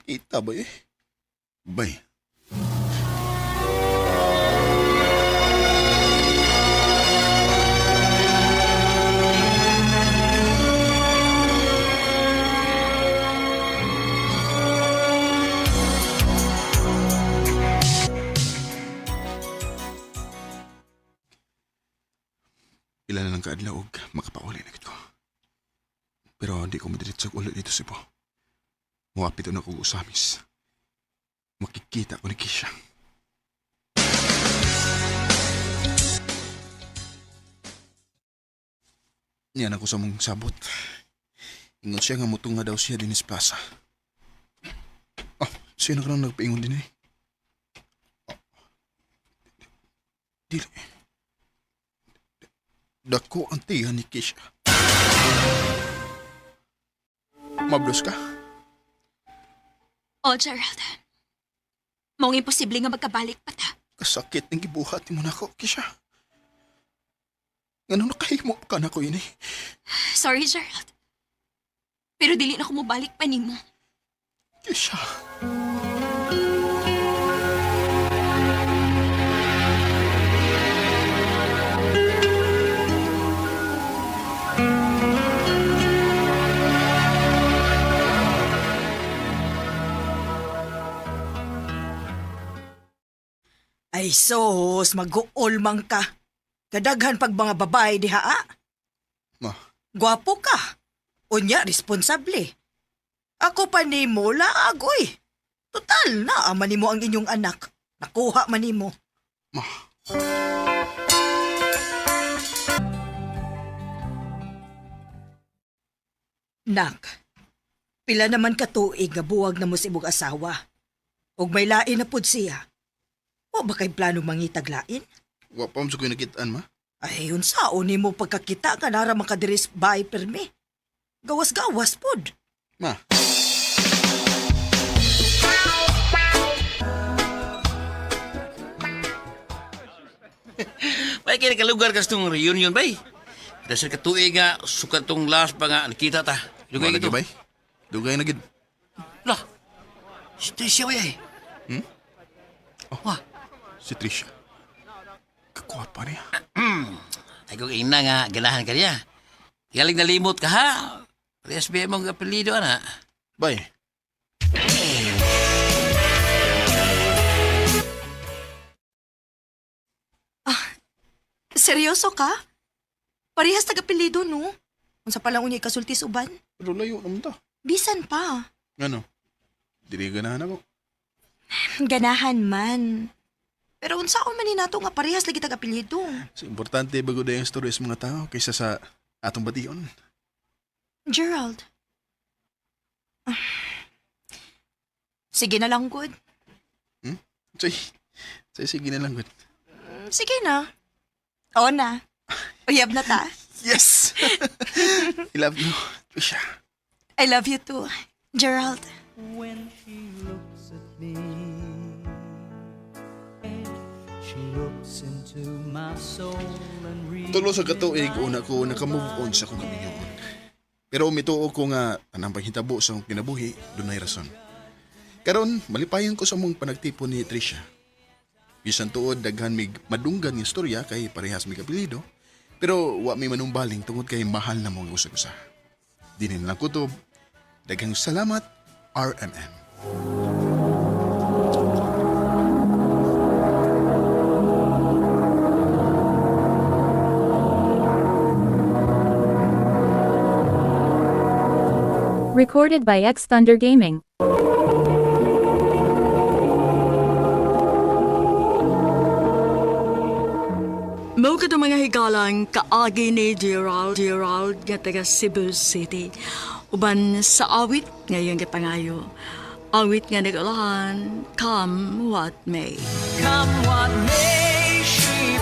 Kita ba eh? Bay, Pila na lang kaadlaw og makapauli na gid ko. Pero di ko madiretsog ulit dito sa Cebu. Muapit na kog usamis. Makikita ko ni Kisha. Niyan ako sa mong sabot. Ingon siya nga mutunga daw siya din sa plaza. Oh, sino ka nang nagpaingon din eh? Oh. Dili. Dako ang tiyan ni Kisha. Mablos ka? Oh, Gerald. Mong imposible nga magkabalik pa ta. Kasakit ng gibuhat mo nako, Kisha. Ngano nakahimo ka na ko ini? Sorry, Gerald. Pero dili na ko mobalik pa nimo. Kisha. Ay sos, mag-uol man ka. Kadaghan pag mga babae diha ah. Ma. Gwapo ka. Unya, responsable. Ako pa nimo laag, oy. Total, naa man nimo ang inyong anak. Nakuha man nimo. Ma. Nak, pila naman katuig nga buwag na mo sa imong asawa. Ug may lain na pud siya. Wa ba kay plano mangitag lain? Wa pa mo sa ko'y nakitaan, ma. Ay, unsaon nimo pagkakita ka nara makadiris bahay permi. Gawas-gawas pud. Ma. Bay, kaya nakalugar ka sa itong reunion, bay. Dasal ka tuig nga, sukat tong last pa nga, nakita ta. Dugay Wala gito. bay. Dugay na gid. Lah, si Tricia, bay ay. Hmm? Oh, wah. Si Trisha. Kakuha niya. Ay, kung ina nga, ganahan ka niya. Galing nalimot ka, ha? Parehas ba mong apelido, ana? Bay. Seryoso ka? Parehas taga-apelyido, no? Unsa pa lang unya ikasulti sa uban? Pero layo naman ta. Bisan pa. Ngano? Dili ganahan ako. Ganahan man. Pero unsaon man ni nato nga parehas lagi taga-apelyido? So, importante bago na yung story sa mga tao kaysa sa atong bation. Gerald. Ah. Sige na lang, good. Hmm? Say, say sige na lang, good. Sige na. Oo na. Uyab na ta. Yes! I love you, Trisha. I love you too, Gerald. When she looks at me, she looks into my soul and reads. Tulo sa katuig, una ko naka-move on sa akong kaminyoon. Pero mituo ko nga tanang panghitabo sa akong kinabuhi, dunay rason. Karon, malipayon ko sa mong panagtipon ni Trisha. Bisan tuod daghan mig madunggan nga istorya kay parehas mig apelyido, pero wa mi manumbaling tungod kay mahal na mong usag-usa. Dinin lang kutob. Daghang salamat, RMN. Recorded by X Thunder Gaming. Mao kadto mga higalang kaagi ni Gerald Gerald nga taga Cebu City. Uban sa awit ngayong gipangayo. Awit nga nag-ulahan, Come What May. Come what may, she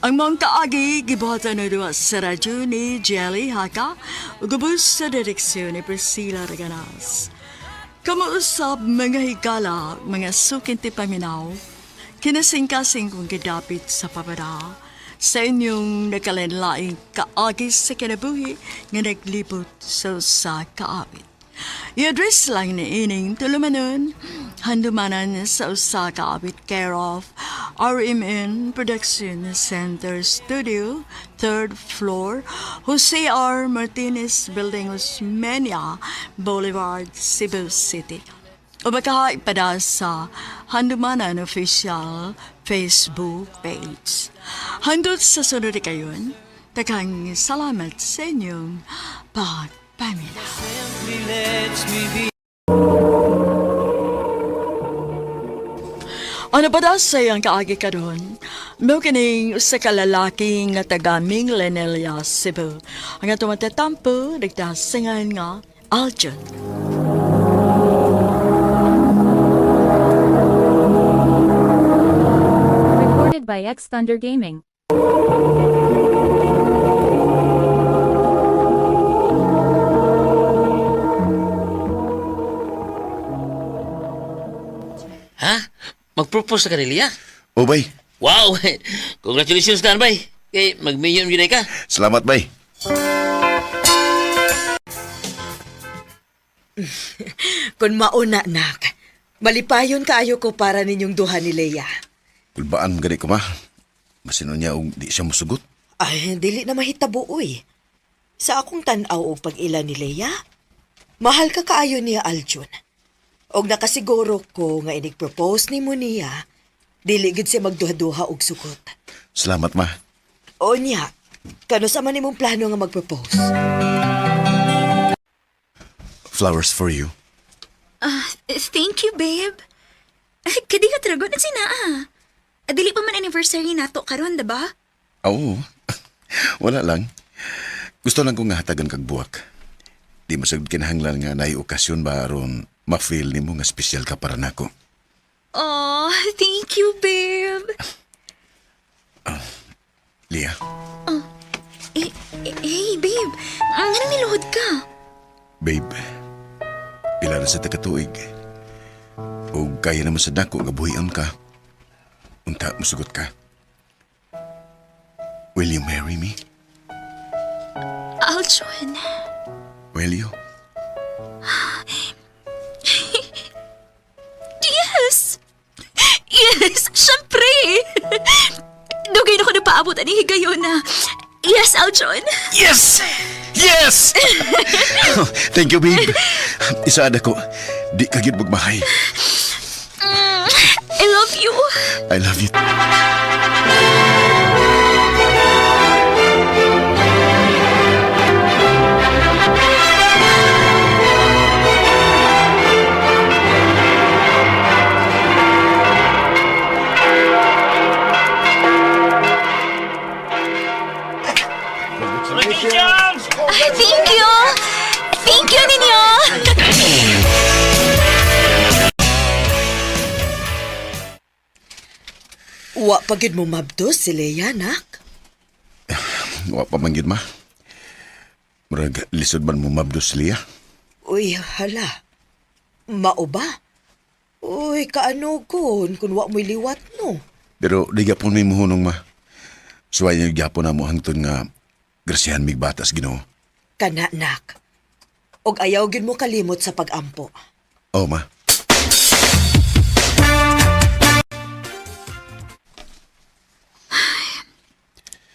Ang mga kaagi gibuhatan na duwa sa radyo ni Jelly Haka ug ubos sa direksyon ni Priscilla Reganas. Kamausap mga higala, mga sukinti paminaw, kinasingkasing kong gidapit sa pabada sa inyong nakalanlaing kaagi sa kinabuhi nga naglibot sa usa kaawit. I-address lang ni ining tulumanon, handumanan sa usa ka awit care of RMN Production Center Studio, third floor, Jose R. Martinez Building, Osmeña Boulevard, Cebu City. O baka ipada sa Handumanan Official Facebook page. Handot sa sunod kayon, daghang salamat sa inyong pagpaminaw. simply lets me be. Ano ba daw sa iyang kaagi ka doon? Mao kining usa ka lalaki nga taga Minglenelia, Cebu. Ang atong matatampo, nagdasingan nga Aljon. Recorded by X Thunder Gaming. Ha? Mag-propose ka ni Lia? Oh, bay. Wow! Congratulations na, bay. Kay mag-million yun ka. Salamat, bay. Kung mauna, nak, malipayon kaayo ko para ninyong duha ni Leia. Kulbaan gani ko, ma. Masino niya og di siya musugot. Ay, dili na mahitabo, uy. Sa akong tan-aw og pag-ila ni Leia, mahal ka kaayo niya, Aljun. Og nakasiguro ko nga inig-propose nimo niya, dili gid siya magduha-duha og sugot. Salamat, ma. O niya, kano sa man imong plano nga mag-propose? Flowers for you. Ah, thank you, babe. Kadi ka trago na sinaa. Dili pa man anniversary nato karon, diba? Oo. Wala lang. Gusto lang kong hatagan kag buwak. Di masagod kinahanglan nga naay okasyon ba aron ma-feel nimo nga espesyal ka para nako. Oh, thank you, babe. Lia, Eh, eh, hey, babe. Anong niluhod ka? babe. Pila na sa takatuig. O kaya naman sa dako nga buhian ka. Unta musugot ka. Will you marry me? Aljun. Will you? Yes! Yes! Siyempre! Dugay na ko napaabot ani higayon na. Yes, Aljun. Yes! Yes! Thank you, babe. Isaad ako. Di ka gyud magmahay. I love you. I love you. Congratulations! Thank you! Thank you ninyo! Wa pa gyud mo mabdos si Leia, nak. Wa pa man gyud, ma. Murag lisod man mo mabdos Lia. Uy, hala. Mao ba? Uy, kaano kun kung wa mo'y liwat no. Pero di gapon may muhunong ma. Suway niyo gyapon na mo hangtod nga grasyahan mig batas Ginoo. Kana, nak. Og ayaw gyud mo kalimot sa pagampo. Oh ma.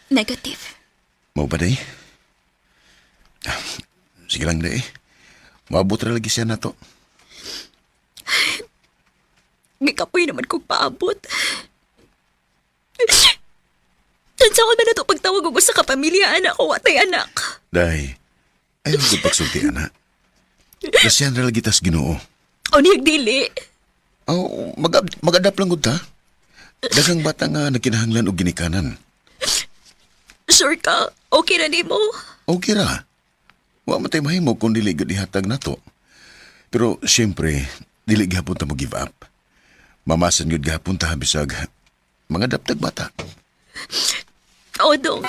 Negative. Mao ba day? Ah, sige lang day. Maabot ra lagi siya nato. Gikapoy naman kong paabot. Tansa ko man na ito pagtawag ko sa kapamilya, anak ko, atay anak. Day. Ayaw ko pagsulti ana. Grasyahan ra lagi tas Ginoo. O niyag dili. Oh, mag-adapt lang gud ta. Daghang bata nga nagkinahanglan og ginikanan. Sure ka? Okay na nimo? Okay ra. Wa man tay mahimo kung dili gud ihatag nato. Pero siyempre, dili gihapon ta mo give up. Mamasan gud gihapon ta bisag mga daptag bata. O, dong.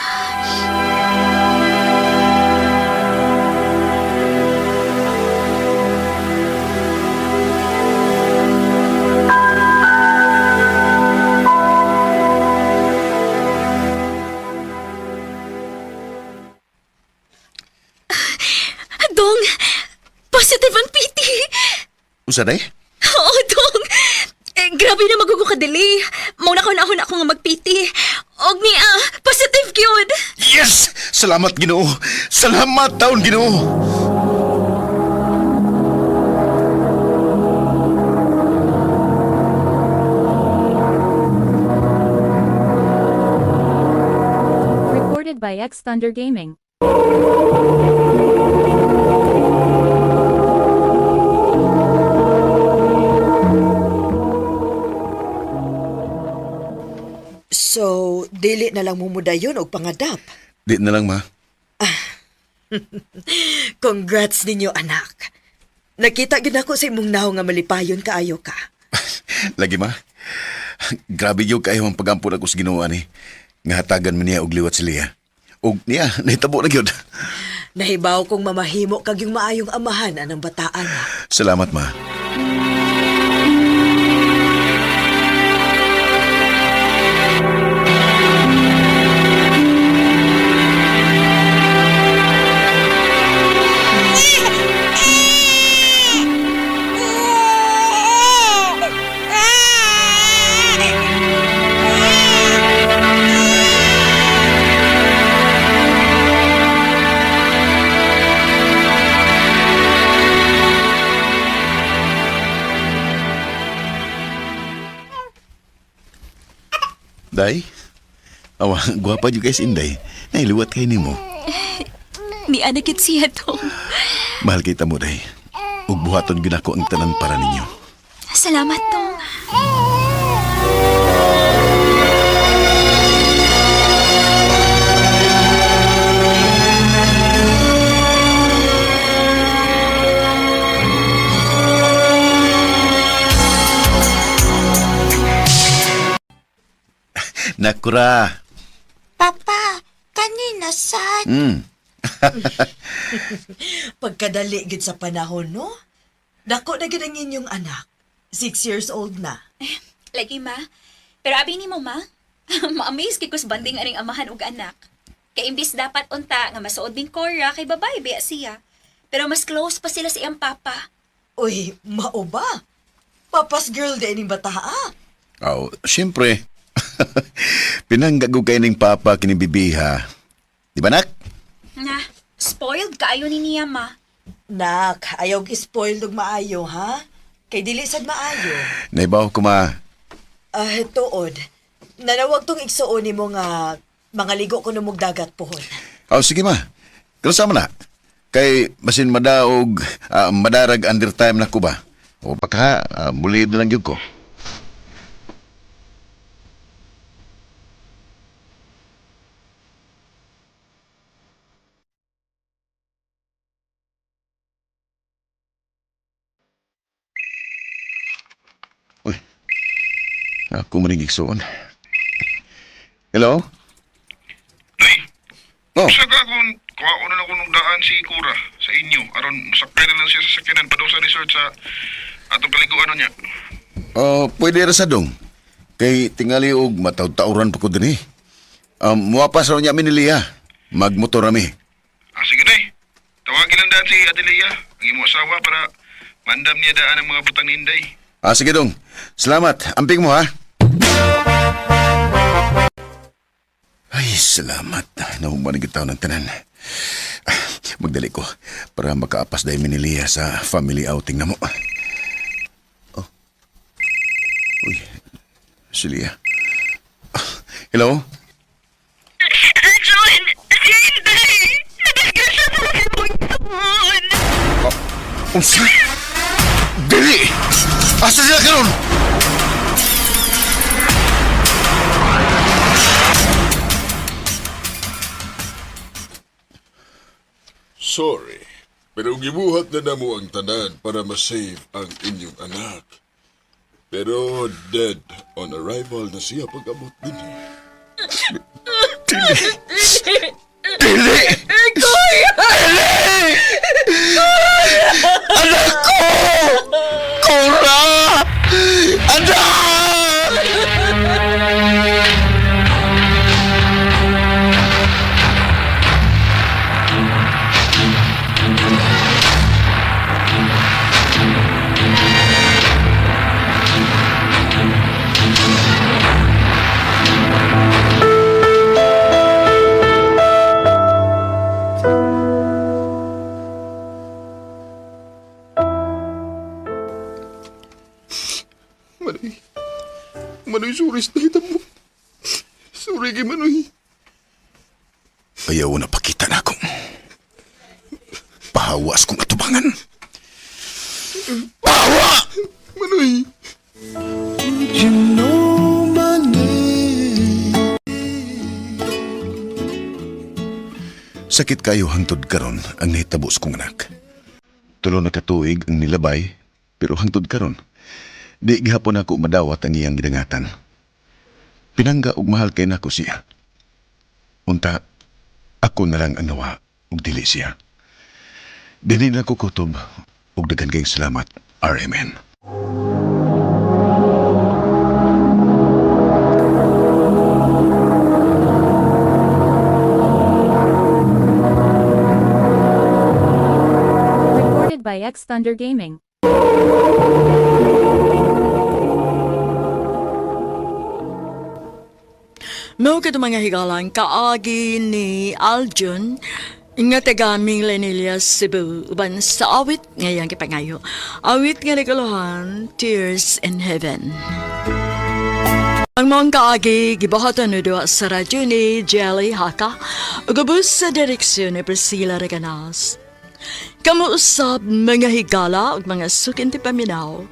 Dong, positive ang PT. Usa day? Oo, Dong. Eh, grabe na magugo ka delay. Mauna ko na ako nga mag-PT. Og ni ah, positive gyud. Yes! Salamat Ginoo. Salamat taon Ginoo. Recorded by X Thunder Gaming. So, dili na lang mo mudayon og pangadap. Di na lang ma. Congrats ninyo, anak. Nakita gid ako sa imong naong nga malipayon kaayo ka. Lagi ma. Grabe gyud kayo ang pagampon ako sa Ginoo ani. Nga hatagan man niya og liwat si Leah. Og niya, nahitabo na gyud. Nahibaw kong mamahimo kag yung maayong amahan anang bataan. Salamat, ma. Day? Awa, gwapa jud guys, Inday. Nailiwat kay nimo. Ni anak yun siya tong. Mahal kita mo, Day. Ug buhaton gyud ako ang tanan para ninyo. Salamat, Tong. Nakura. Papa, kanina sad. Pagkadali gid sa panahon, no? Dako na gid ang inyong anak. 6 years old na. Lagi, ma. Pero abi ni mo, ma. Ma-amaze kay kus banding aning amahan ug anak. Kay imbis dapat unta nga masuod ning Cora kay babay biya siya. Pero mas close pa sila sa iyang papa. Uy, mao ba? Papa's girl din ning bata, ah. Aw, siyempre. Pinanggago kay ning papa kini bibiha. Di ba, nak? Na, spoiled kaayo ni niya, ma. Nak, ayaw spoiled og maayo, ha? Kay dili sad maayo. Naibaw ko, ma. Ah, tuod. Nanawag tong igsuon nimo nga mga ligo ko numog dagat pohon. Aw, sige, ma. Kalsa na. Kay basin madaog, madarag under time na ko ba? O baka, muli na lang yun ko. Uy, ako maning igsuon. Hello? Oh. Sa ka kung kuha na ako nung daan si Kura sa inyo aron masakay na lang siya sa sakyanan padung sa resort sa atong kaliguan niya. Oh, pwede ra sa dong. Kay tingali og mataw-tawran pa ko dinhi. Muwa pa sa niya mi ni Lia. Magmotor ami. Ah, sige day. Tawagin lang daan si Adelia, ang imo asawa para mandam niya daan ang mga butang ni Inday. Ah, sige dong. Salamat. Amping mo ha. Ay, salamat. Nahuman ang gitaw ng tanan. Ah, magdali ko para makaapas dahil mi ni Lia sa family outing na mo. Oh. Uy, si Lia. Ah, hello? John! Si Inday! Nadisgrasya sa imong igsoon! Unsa? Dili! Asa sila karon? Sorry, pero gibuhat na namo ang tanan para masave ang inyong anak. Pero dead on arrival na siya pag-abot din. Dili! Dili! Anak ko! Cora! Anak! Manoy. Manoy, sorry sa nakita mo. Sorry kay Manoy. Ayaw na pakita na ako. Pahawas kong atubangan. Pahawa! Manoy! Sakit kayo hangtod karon ang nahitabo sa kong anak. Tulo na katuig ang nilabay, pero hangtod karon, di gihapon ako madawat ang iyang gidangatan. Pinangga og mahal kay nako siya. Unta, ako na lang ang nawa ug dili siya. Dili na ko kutob ug daghan kayong salamat, RMN. Recorded by X Thunder Gaming. Mao kato mga higalang kaagi ni Aljun nga taga Minglanilla, Cebu, uban sa awit ngayang kipangayo. Awit nga naguluhan, Tears in Heaven. Ang mga kaagi, gibuhatan ni duha sa radyo ni Jelly Haka, ug ubos sa direksyon ni Priscilla Reganas. Kamo usab mga higala ug mga sukin ti paminaw,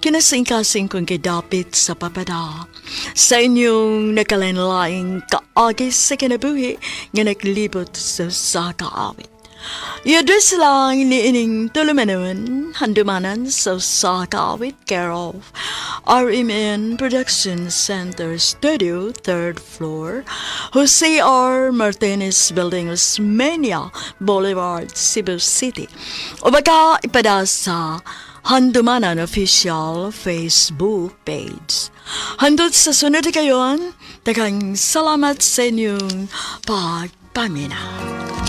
kinasingkasing kong gidapit sa papada. Sa inyong nakalanlaing kaagi sa kinabuhi nga naglibot sa usa ka awit. I-address lang ni ining tulumanon, handumanan sa usa ka awit, care of RMN Production Center Studio, third floor, Jose R. Martinez Building, Osmeña Boulevard, Cebu City. O baka ipada sa Handumanan Official Facebook page. Handot sa sunod kayon, daghang salamat sa inyong pagpaminaw.